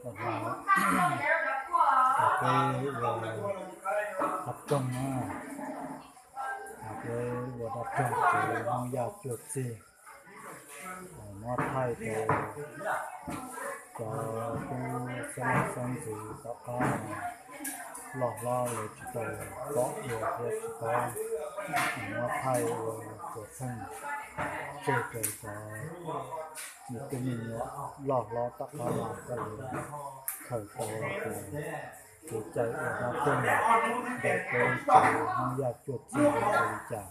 Peb ua dab roog na, peb ua dab roog ces Hmoob Yaj cuaj txig, muab thaij rau cov tub xeeb leej xeeb ntxwv tom qab loj hlob lawv tsis tau pom ua thiab tsis paub, muab thaij ua txuas txheej tseg rau cov me tub me nyuam loj hlob tom qab no koj yuav khaws tau tias kev cai ua dab roog ntawm peb tsev Hmoob Yaj cuaj txig yog li cas.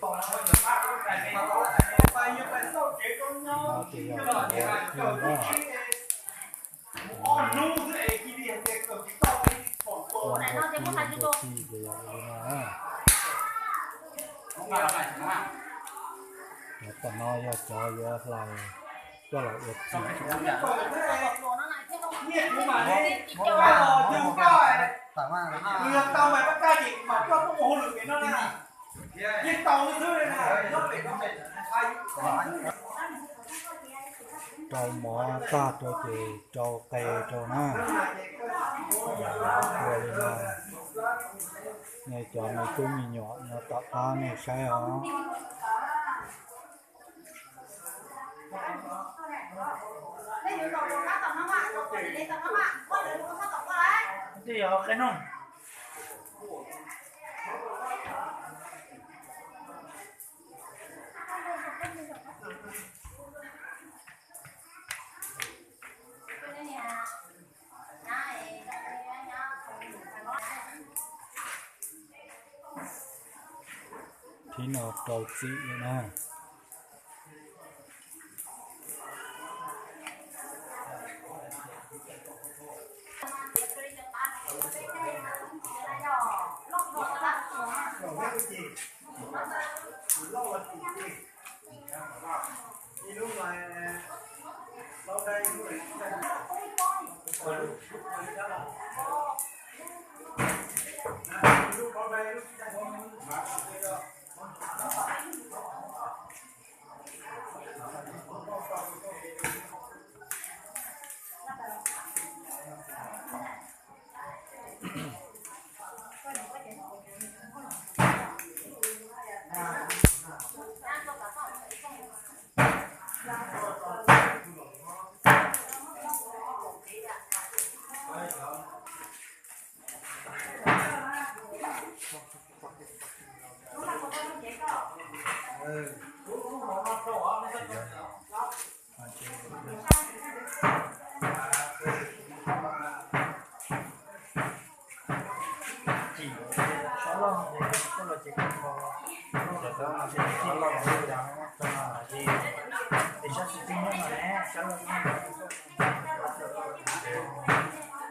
No ces yog cov tij na, ua nrog tij, ua nrog tij ces yog li no na. Cov tom no yog cov yuav hlais coj los ua txim. Rau mov tag rau ces rau qe rau na. Ua li no, nej cov me tub me nyuam no tom qab nej saib os. Thib no rau txim lawm na.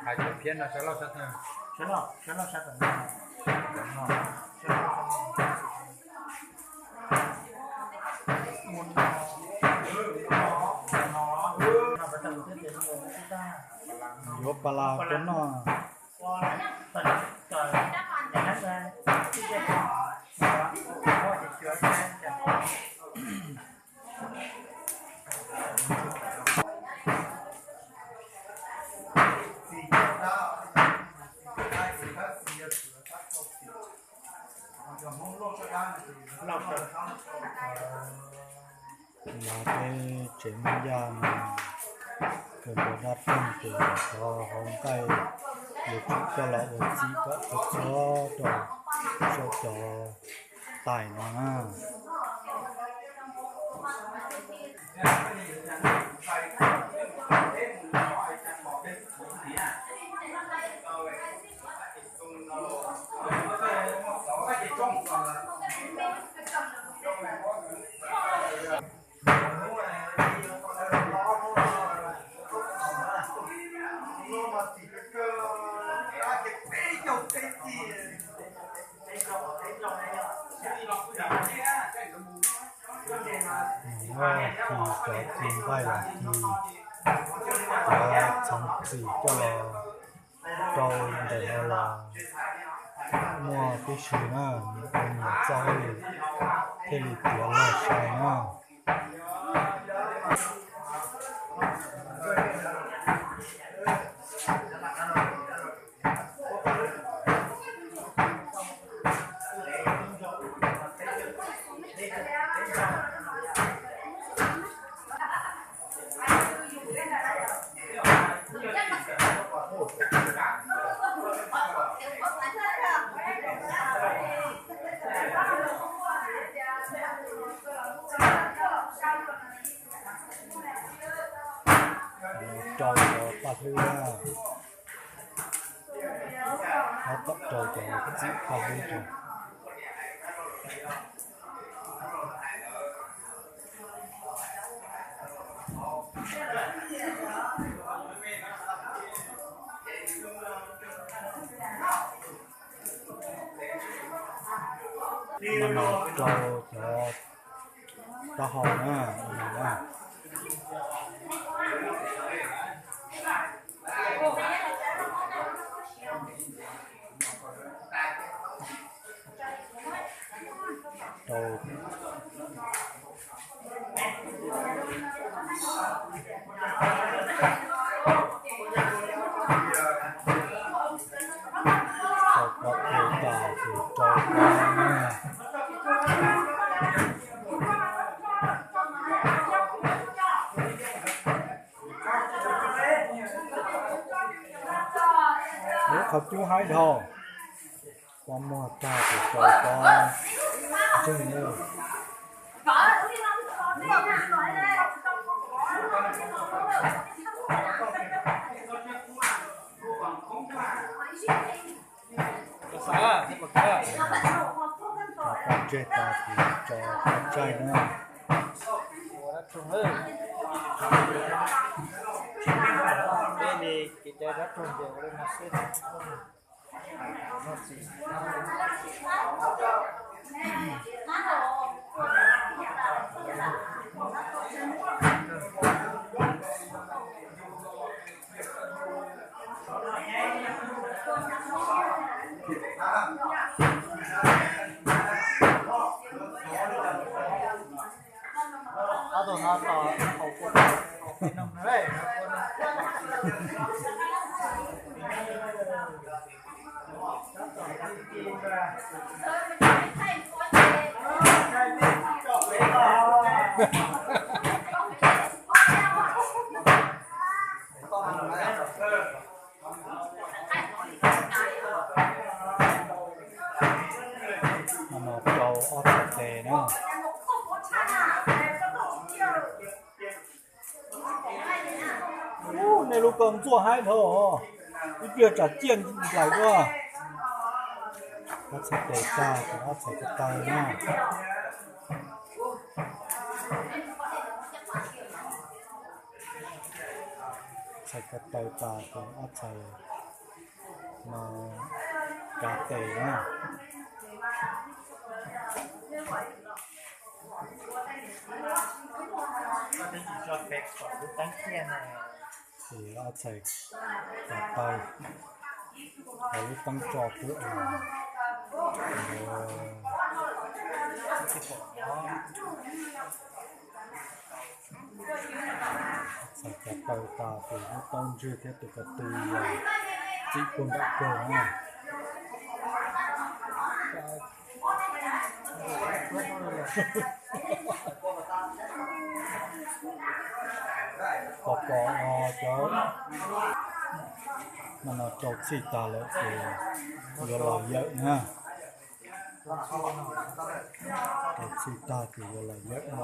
Hais cov phiab no sab laug sab twg? Sab laug, sab laug sab tom no. Yuav pas las rau noj. Mas peb tsev Hmoob Yaj no kawg nkaus dab roog ces cov hauv nqaij yuav tsum coj los ua txim kom txhua txhua rau saum cov tais no na. Muab khi cov txiv nqaij los khi cov txhoov txim coj los rau ntawm no los muaj tib si na, nws ua nyias txoj hauj lwm thiaj li tiav log sai na. Rau cov paj hlwb na, tab tom rau cov txiv paj hlwb rau. Mas no rau cov taub hau na, no na. Rau rau pov tes tas ces rau pov na. Lub qhov cub haib dhau, pov muag tag ces rau pov ntseeg na. Rau pov ntseg tas ces rau pov tsaig na. Rau ob txhais tes na. Nej lub koj ntxuaj haib dhau, ib pliag tsam ciaj nplaim dua. Ob txhais tes tag ces ob txhais ko taw na. Txhais ko taw tas ces ob txhais no kav tes na. Ces ob txhais kav taw, lub teeb tso kuv txhais kav taw tas ces lub taub ntseg thiab tus ko tw yog txib puag nram kawg na. Pos pos cov no rau txhij tag lawm ces yuav los yawm na. Rau txhij tag ces yuav los yawm no.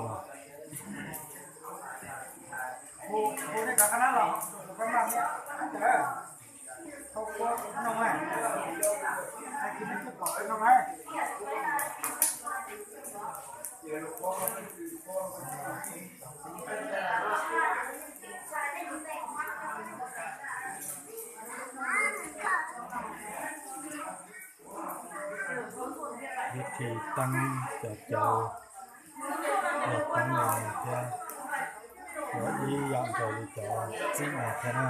Ib thi teeb cov cawv, yog teeb li no thiab, ua ib yam nkaus li cov txib no thiab na.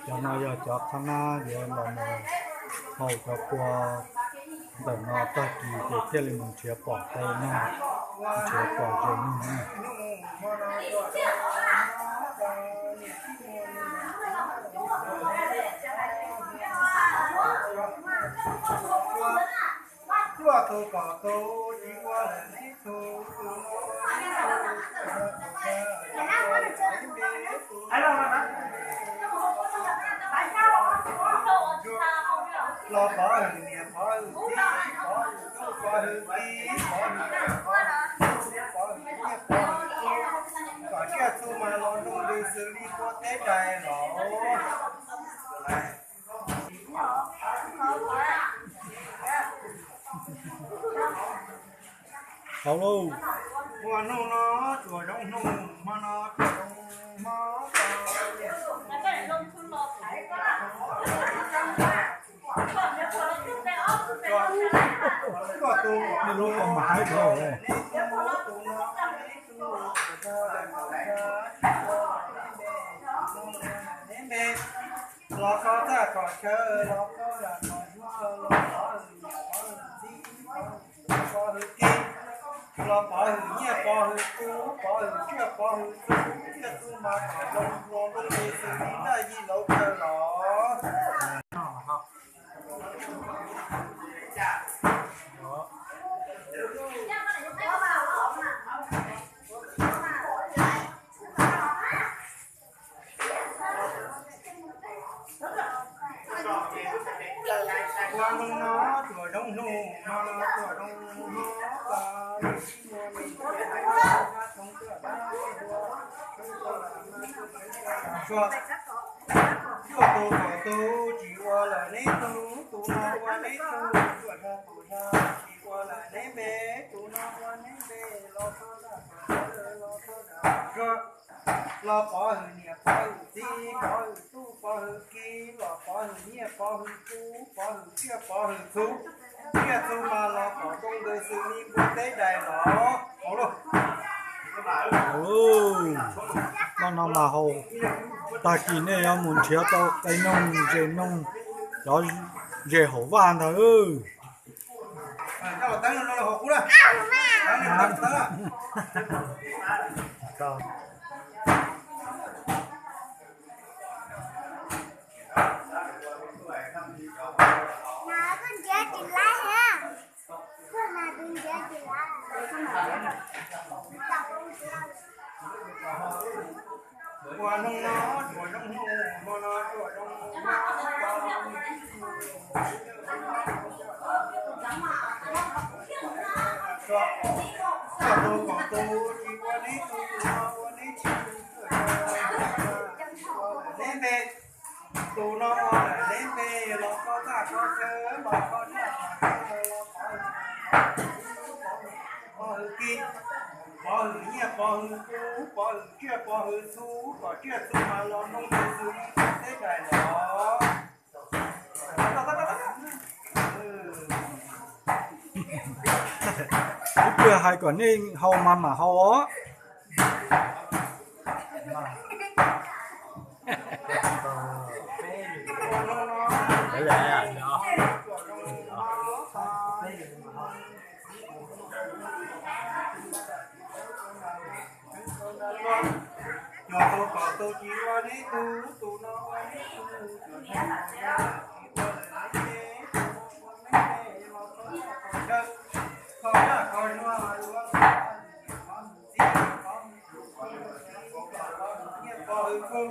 Cov no yog cov qhab nab yuav los mus haus cov kua ntawm no tag kis ces thiaj li mus nrhiav pom tej neeg, nrhiav pom zoo neeg na. Koj tus kom tus tsis ua lawm neb tug, tus no ua neb tug, tus no ua neb tug, tus no ua neb tug, tus no ua neb tug, los pov hwm niam pov hwm txiv, pov hwm tub pov hwm ki, pov hwm pov hwm tub, pov hwm nyiaj pov hwm txuj, kom tsiaj txhu mas los nroo ntws xws li npua teb dais los. Tau lauj. Ua hnub no tsuas zoo hnub, hmo no tsuas zoo hmo. Koj tus, nej lub qhov mas haib dhau. Los koj txaj kom chaw, los koj zam kom zuag, los pov hwm niam pov hwm txiv, pov hwm tub pov hwm ki, los pov hwm nyiaj pov hwm txuj, pov hwm tsiaj pov hwm txhu, tsiaj txhu mas kom los nroo ntws xws li nraj yig laus tsawg los. Ua hnub no tsuas zoo hnub, hmo no tsuas zoo hmo. Koj tus kom tus tsis ua lawm neb tug, tus no ua neb tug, koj tus tsis ua lawm neb npe, tus no ua neb npe, los koj zam kom chaw, los koj zam kom zuag, los pov hwm niam pov hwm txiv, pov hwm tub pov hwm ki, los pov hwm nyiaj pov hwm txuj, pov hwm tsiaj pov hwm txhu, tsiaj txhu mas los kom nroo ntws xws li npua teb dais los. Hauv lauj. Hauv lauj. Noj no mas haus, tag kis nej yuav mus nrhiav tau qe noog, ze noog, cov ze hauv vaj ntag. Ua hnub no tsuas zoo hnub, hmo no tsuas zoo hmo. Koj tus kom tus tsis ua neb tug, tus no ua neb tug, neb npe, tus no ua lawm neb npe, los koj txaj koj chaw, los koj txaj koj chaw, los pov hwm ki, pov hwm nyiaj pov hwm txuj, pov hwm tsiaj pov hwm txhu, kom tsiaj txhu mas los nroo ntws xws li npua teb dais los. Ib pliag hais kom nej haus mas mam haus os. Cov tus kom tus tsis ua neb tug, tus no ua neb tug, cov tsis ua lawm neb npe, tus no ua neb npe, los koj txaj koj chaw, koj txaj koj zuag, los koj zam kom chaw, pov hwm nyiaj pov hwm txuj,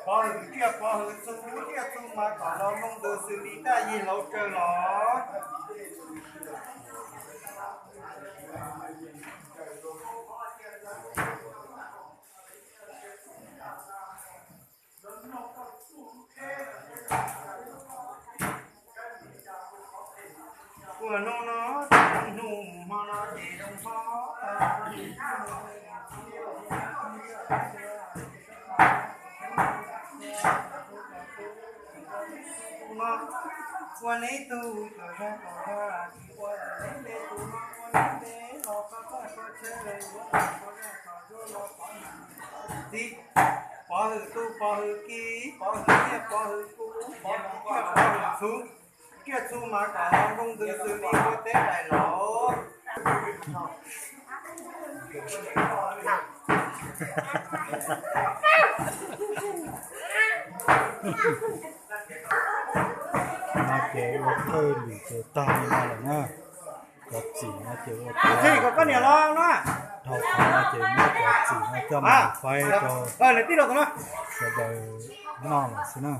pov hwm tsiaj pov hwm txhu, tsiaj txhu mas kom los nroo ntws xws li nraj yig laus tsawg los. Ua hnub no ces zoo hnub, hmo no ces zoo hmo. Ua neb tug kom zoo kom dag, tsis ua lawm neb npe, tus no ua neb npe, los koj txaj koj chaw, los koj zam kom zuag, los pov hwm txiv, pov hwm tub pov hwm ki, pov hwm nyiaj pov hwm txuj, pov hwm tsiaj pov hwm txhu, tsiaj txhu mas kom los nroo ntws xws li npua teb dais los. No ces ua thawj lwm ces tag li no lawm na. Cov txim no ces ua, dhau qhov no ces muab cov txim no coj mus faib rau sawv daws noj lawm xwb na.